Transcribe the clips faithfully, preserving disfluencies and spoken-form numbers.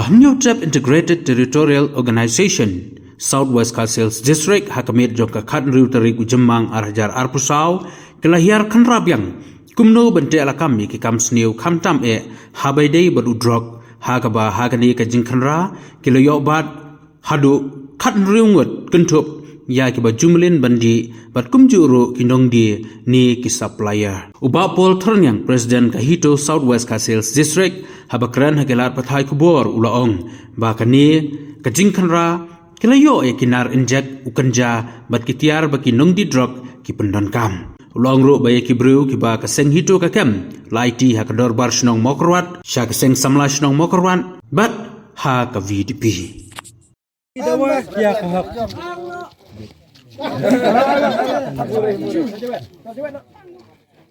Hynñiewtrep Integrated Territorial Organization South West Khasi Hills District ha ka miet jong ka khathynriew tarik u Jymmang ar hajar arphew saw ki la hiar khynra biang kumno ban teh lakam ïa ki kam sniew khamtam eh ha ba ïadei bad u drok, ha kaba ha kane ka jingkhynra ki la ïoh bat haduh khathynriew ngut kynthup ïa kiba ju mlien ban dih bad kumjuh ruh ki nongdie ne ki supplier. U Bah Paul Thyrniang, President ka HITO South West Khasi Hills District, haba kren ha ki lad pathai khubor u la ong ba kane ka jingkhynra ki la ïoh ïa ki nar injek, u kynja bad ki tiar ba ki nongdie drok ki pyndonkam. U la ong ruh ba ïa ki briew kiba ka seng HITO ka kem la aiti ha ka dorbar shnong Mawkyrwat, sha ka seng samla shnong Mawkyrwat bad ha ka VDP.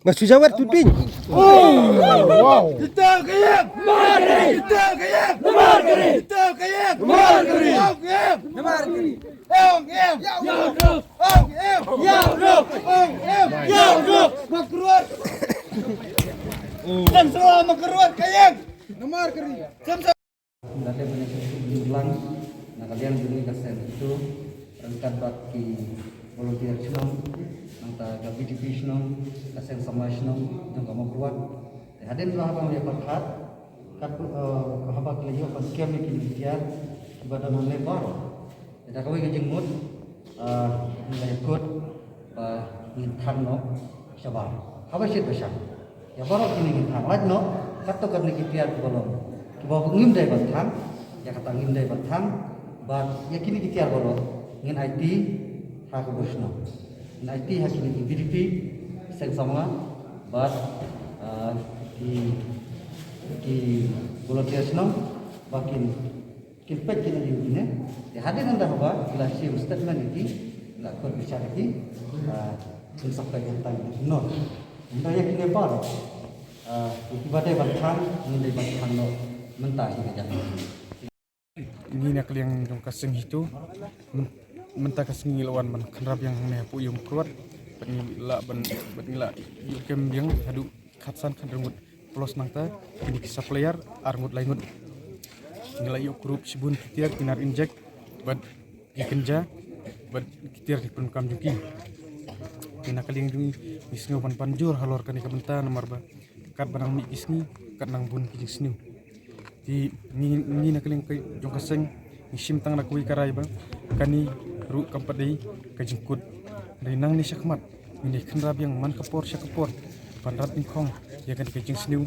Ba shu jawat tu pin. Kita kayang. Kita kayang. Kita kayang. Kita kayang. Ong em. Ong em. Ong em. Ong em. Ong em. Makruat. Kan semua makruat kayang. Namar keri. Lade bane ka suk jingklang na ka liang jong ngi ka seng HITO ryngkat bad ki volunteer shnong, nangta ka VDP shnong, ka seng samla shnong jong ka Mawkyrwat. Te hadien ba haba ngi pyrkhat kat, eh, haba ki la ïoh ban kem ïa ki tiar kiba don hangne baroh. Te da kawei ka jingmut, ah, ngi la ïakut ba ngin thang noh shabar. Haba shit ba shang. Ïa baroh kine ngin thang. Lait noh, katto katne ki tiar kiba long, kiba ngim dei ban thang, ïa kata ngim dei ban thang. Bad ïa kine ki tiar baroh ngin aiti ha ka bor shnong. Ngin aiti ha kine ki VDP, seng samla, bad, ah, ki, ki volunteer shnong, ba kin Kin peit kin ïa kine. Te hadien nangta haba ki la shim statement ïa ki, ki la khot bishar ïa ki, ah, kin sa peit hangta ïa ki. Nor. Nangta ïa kine baroh, ah, ïa kiba dei ban thang, ngin dei ban thang noh mynta hi ka jaka. Ngi na ka liang jong ka seng HITO, myn-, mynta ka sngi ngi la wan ban khynra biang hangne hapoh ïa u Mawkyrwat, bad ngi la ban, bad ngi la ïoh kem biang haduh khatsan khathynriew ngut plus nangta kine ki supplier ar ngut lai ngut. Ngi la ïoh kurup shibun ki tiar ki nar injek bad ki kynja bad ki tiar ki pyndonkam jong ki. Te na ka liang jong ngi ngi sngew ban pan jur halor kane ka bynta namar ba katba nang mih ki sngi kat nang bun ki jingsniew. Te ngi, ngi na ka liang ka jong ka seng ngi shim tang da kawei ka rai ba kane ruh kam pat dei ka jingkut. Dei nangne shakhmat ngin ïa khynra biang man ka por sha ka por ban rat nyngkong ïa kane ka jingsniew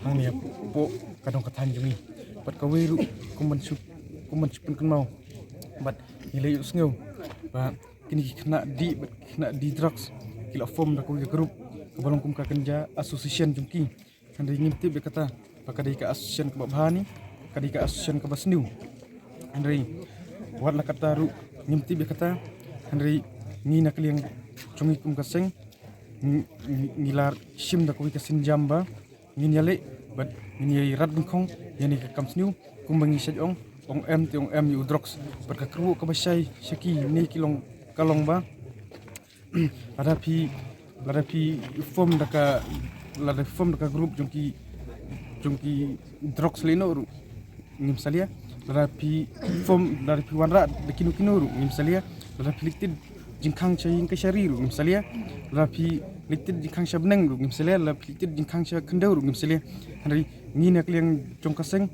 hangne hapoh ka dong ka thaiñ jong ngi. Bad kawei ruh kum ban shu, kum ban shu pynkynmaw bad ngi la ïohsngew ba kine ki khynnah dih bad ki khynnah dih drugs ki la form da kawei ka group kaba long kum ka Kynja Association jong ki. Hynrei ngim tip ïa kata ba ka dei ka association kaba bha ne ka dei ka association kaba sniew. Hynrei wat la kata ruh ngim tip ïa kata. Hynrei ngi na ka liang jong ngi kum ka seng ngi, ngi, ngi la shim da kawei ka sienjam ba ngin ïaleh bad ngin ïa rat nyngkong ïa kane ka kam sniew kumba ngi shait ong, ong em te ong em ïa u drugs. Bad ka kyrwoh kaba shai sha ki ne ki long ka long ba lada phi, lada phi form da ka, lada phi form da ka group jong ki, jong ki drugs lehnoh ruh ngim salia. Lada phi form, lada phi wanrah da kino kino ruh ngim salia. Lada phi leit tied jingkhang sha ïing ka shari ruh ngim salia. Lada phi leit tied jingkhang sha bneng ruh ngim salia. Lada phi leit tied jingkhang sha khyndew ruh ngim salia. Hynrei ngi na ka liang jong ka seng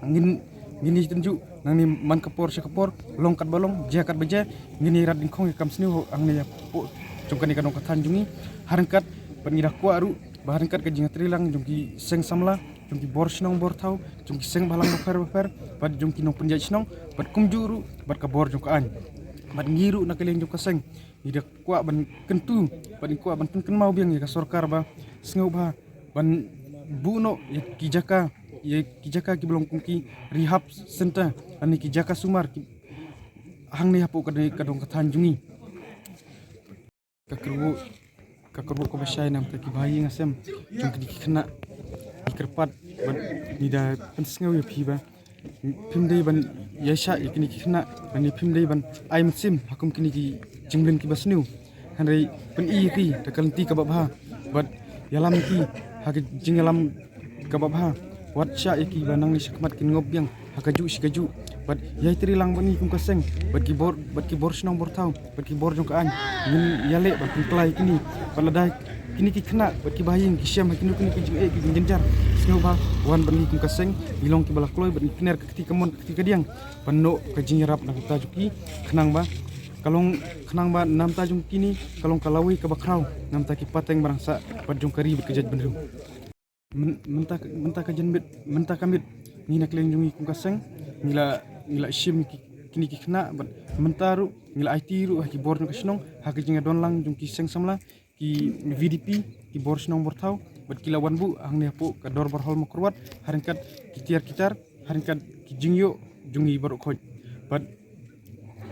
ngin, ngin ïa tynjuh nangne man ka por sha ka por, long katba long, jia katba jia, ngin ïa rat nyngkong ïa ka kam sniew hangne hapoh jong kane ka dong ka thaiñ jong ngi. Ha ryngkat bad ngi da kwah ruh ba ha ryngkat ka jingïatreilang jong ki seng samla, jong ki bor shnong bor thaw, jong ki seng bhalang bapher bapher, bad jong ki nongpynïaid shnong, bad kumjuh ruh bad ka bor jong ka aiñ. Bad ngi ruh na ka liang jong ka seng ngi da kwah ban kyntu bad ngi kwah ban pynkynmaw biang ïa ka sorkar ba sngewbha ban buh noh ïa ki jaka, ïa ki jaka kiba long kum ki rehab center lane ki jaka sumar ki hangne hapoh ka dei ka dong ka thaiñ jong ngi. Ka kyrwoh, ka kyrwoh kaba shai namar ki bahaïing hasem jong kine ki khynnah ngi kyrpad bad ngi da pynsngew ïa phi ba phim dei ban ïaishah ïa kine ki khynnah, lane phim dei ban ai mynsiem ha kum kine ki jingmlien kiba sniew. Hynrei pyni ïa ki da ka lynti kaba bha bad ïalam ïa ki ha ka jingïalam kaba bha. Wat shah ïa ki ba nangne shakhmat kin ngop biang ha kajuh shi kajuh. Bad ïai trei lang bad ngi kum ka seng, bad ki bor, bad ki bor shnong bor thaw, bad ki bor jong ka aiñ, ngin ïaleh ban pynkylla ïa kine. Bad lada kine ki khynnah bad ki bahaïing ki shem ha kino kino ki jingeh ki jingjynjar, sngewbha wan bad ngi kum ka seng, ngi long kiba la kloi bad ngi kner ka kti kamon ka kti kadiang ban noh ka jingïarap na ka bynta jong ki, khnang ba ka long, khnang ba na bynta jong kine ka long ka lawei kaba khraw na bynta ki pateng ba rangsa bad jong ka ri bad ka jaitbynriew. Myn-, mynta, mynta ka janmiet, mynta ka miet, ngi na kylleng jong ngi kum ka seng ngi la, ngi la shim ki, kine ki khynnah, bad mynta ruh ngi la aiti ruh ha ki bor jong ka shnong, ha ka jingïadon lang jong ki seng samla, ki VDP, ki bor shnong bor thaw, bad ki la wan buh hangne hapoh ka dorbar hall Mawkyrwat, ha ryngkat ki tiar ki tar, ha ryngkat ki jingïoh jong ngi baroh khoit. Bad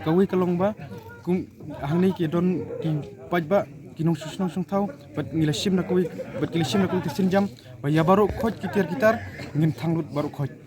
kawei ka long ba kum hangne ki don ki paidbah, ki nongshong shnong shong thaw, bad ngi la shim na kawei, bad ki la shim na kawei ka sienjam ba ïa baroh khoit ki tiar ki tar ngin thang lut baroh khoit.